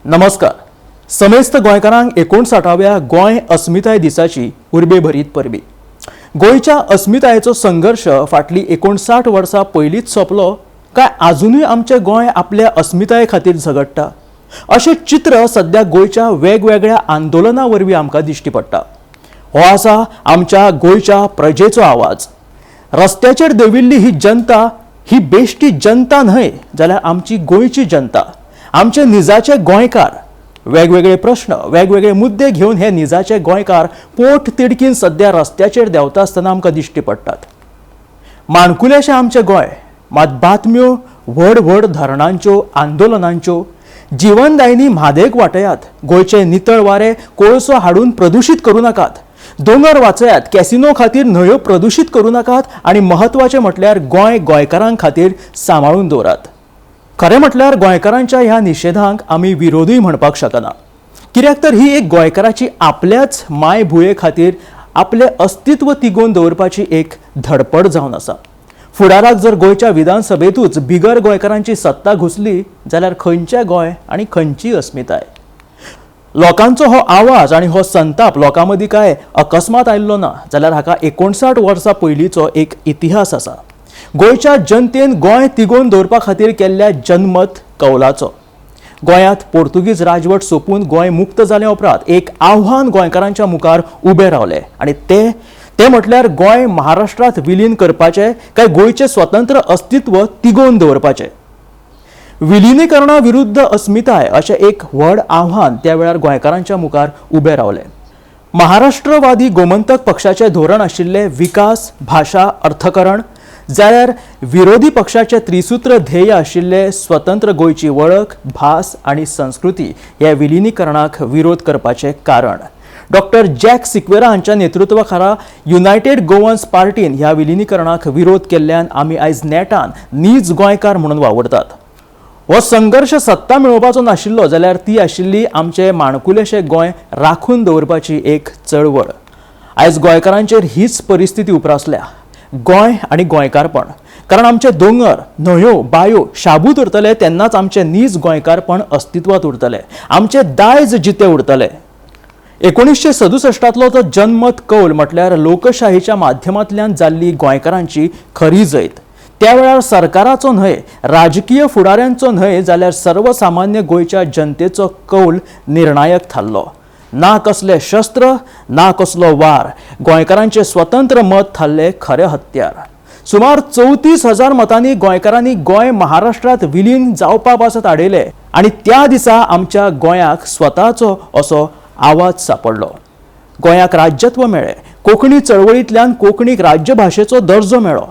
नमस्कार. समेस्त गोंयकारांक 59व्या गोंय अस्मिताय दिसाची उर्बेभरीत परबी. गोंयच्या अस्मितायेचो संघर्श फाटलीं 59 वर्सां पयलींच सोंपलो काय आजुनूय आमचें गोंय आपल्या अस्मिताये खातीर झगडटा अशें चित्र सद्या गोंयच्या वेगवेगळ्या आंदोलना वरवीं आमकां दिश्टी पडटा. हो आसा आमच्या गोंयच्या प्रजेचो आवाज. रस्त्याचेर देंविल्ली ही जनता ही बेश्टी जनता न्हय, जाल्यार आमची गोंयची जनता, आमचे निजाचे गोंयकार. वेगवेगळे प्रश्न, वेगवेगळे मुद्दे घेवन हे निजाचे गोंयकार पोट तिडकीन सद्या रस्त्याचेर देंवता आसतना आमकां दिश्टी पडटात. माणकुलेशें आमचें गोंय, मात बातम्यो व्हड व्हड धरणांच्यो, आंदोलनांच्यो. जिवनदायिनी म्हादेक वाटयात, गोंयचे नितळ वारे कोळसो हाडून प्रदुशीत करूं नाकात, दोंगर वाचयात, कॅसिनो खातीर न्हंयो प्रदुशीत करूं नाकात आनी म्हत्वाचें म्हटल्यार गोंय गोंयकारां खातीर सांबाळून दवरात. खरें म्हटल्यार गोंयकारांच्या ह्या निशेधांक आमी विरोधूय म्हणपाक शकना, कित्याक तर ही एक गोंयकाराची आपल्याच मायभुंये खातीर आपलें अस्तित्व तिगोवन दवरपाची एक धडपड जावन आसा. फुडाराक जर गोंयच्या विधानसभेंतूच बिगर गोंयकारांची सत्ता घुसली जाल्यार खंयचें गोंय आनी खंयची अस्मिताय? लोकांचो हो आवाज आनी हो संताप लोकां मदीं काय अकस्मात आयिल्लो ना, जाल्यार हाका 59 वर्सां पयलींचो एक इतिहास आसा, गोंयच्या जनतेन गोंय तिगोवन दवरपा खातीर केल्ल्या जनमत कौलाचो. गोंयांत पोर्तुगीज राजवट सोंपून गोंय मुक्त जाल्या उपरांत एक आव्हान गोंयकारांच्या मुखार उबें रावलें आनी ते ते म्हटल्यार गोंय महाराष्ट्रांत विलीन करपाचें काय गोंयचें स्वतंत्र अस्तित्व तिगोवन दवरपाचें. विलिनीकरणा विरुद्ध अस्मिताय अशें एक व्हड आव्हान त्या वेळार गोंयकारांच्या मुखार उबें रावलें. महाराष्ट्रवादी गोमंतक पक्षाचें धोरण आशिल्लें विकास, भाशा, अर्थकरण, जाल्यार विरोधी पक्षाचें त्रिसूत्र ध्येय आशिल्लें स्वतंत्र गोंयची वळख, भास आनी संस्कृती ह्या विलिनीकरणाक विरोध करपाचें कारण. डॉक्टर जॅक सिक्वेरा हांच्या नेतृत्वा खाला युनायटेड गोवन्स पार्टीन ह्या विलिनीकरणाक विरोध केल्ल्यान आमी आयज नेटान नीज गोंयकार म्हणून वावुरतात. हो संघर्श सत्ता मेळोवपाचो नाशिल्लो, जाल्यार ती आशिल्ली आमचें माणकुलेशें गोंय राखून दवरपाची एक चळवळ. आयज गोंयकारांचेर हीच परिस्थिती उप्रासल्या, गोंय आनी गोंयकारपण. कारण आमचे दोंगर, न्हंयो, बायो शाबूत उरतले तेन्नाच आमचें नीज गोंयकारपण अस्तित्वांत उरतलें, आमचें दायज जितें उरतलें. 1967तलो तो जनमत कौल म्हटल्यार लोकशाहीच्या माध्यमांतल्यान जाल्ली गोंयकारांची खरी जैत. त्या वेळार सरकाराचो न्हय, राजकीय फुडाऱ्यांचो न्हय, जाल्यार सर्वसामान्य गोंयच्या जनतेचो कौल निर्णायक थारलो. ना कसलें शस्त्र, ना कसलो वार, गोंयकारांचें स्वतंत्र मत थारलें खरें हत्यार. सुमार 34,000 मतांनी गोंयकारांनी गोंय महाराष्ट्रांत विलीन जावपा पासत आडयलें आनी त्या दिसा आमच्या गोंयाक स्वताचो असो आवाज सांपडलो. गोंयाक राज्यत्व मेळ्ळें. कोंकणी चळवळींतल्यान कोंकणीक राज्यभाशेचो दर्जो मेळ्ळो.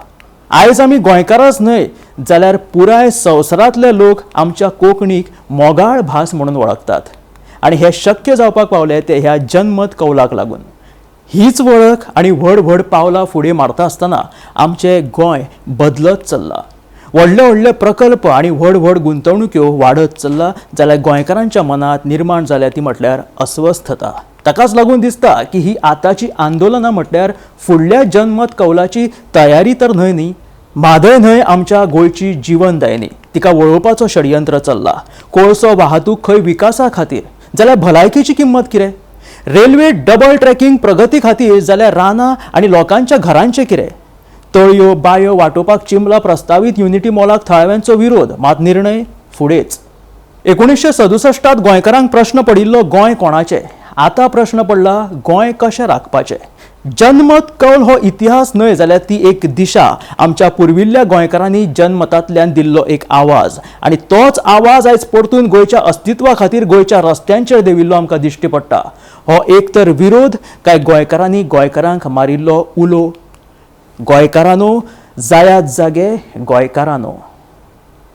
आयज आमी गोंयकारांच न्हय, जाल्यार पुराय संवसारांतले लोक आमच्या कोंकणीक मोगाळ भास म्हणून वळखतात आनी हें शक्य जावपाक पावलें तें ह्या जनमत कौलाक लागून. हीच वळख आनी व्हड व्हड पावलां फुडें मारता आसतना आमचें गोंय बदलत चल्लां. व्हडले व्हडले प्रकल्प आनी व्हड व्हड गुंतवणुक्यो वाडत चल्ला, जाल्यार गोंयकारांच्या मनांत निर्माण जाल्या ती म्हटल्यार अस्वस्थता. ताकाच लागून दिसता की ही आतांची आंदोलनां म्हटल्यार फुडल्या जनमत कौलाची तयारी तर न्हय न्ही? म्हादय न्हय आमच्या गोंयची जिवनदायिनी, तिका वळोवपाचो षडयंत्र चल्ला. कोळसो वाहतूक खंय विकासा खातीर, जाल्यार भलायकेची किंमत कितें? रेल्वे डबल ट्रॅकिंग प्रगती खातीर, जाल्यार रानां आनी लोकांच्या घरांचें कितें? तळयो बायो वाटोवपाक चिंबला प्रस्तावीत युनिटी मॉलाक थळाव्यांचो विरोध, मात निर्णय फुडेंच. 1967त गोंयकारांक प्रश्न पडिल्लो गोंय कोणाचें, आतां प्रश्न पडला गोंय कशें राखपाचें. जनमत कौल हो इतिहास न्हय, जाल्यार ती एक दिशा, आमच्या पुर्विल्ल्या गोंयकारांनी जनमतांतल्यान दिल्लो एक आवाज आनी तोच आवाज आयज परतून गोंयच्या अस्तित्वा खातीर गोंयच्या रस्त्यांचेर देंविल्लो आमकां दिश्टी पडटा. हो एक तर विरोध काय गोंयकारांनी गोंयकारांक मारिल्लो उलो? गोंयकारांनो, जायात जागे गोंयकारांनो.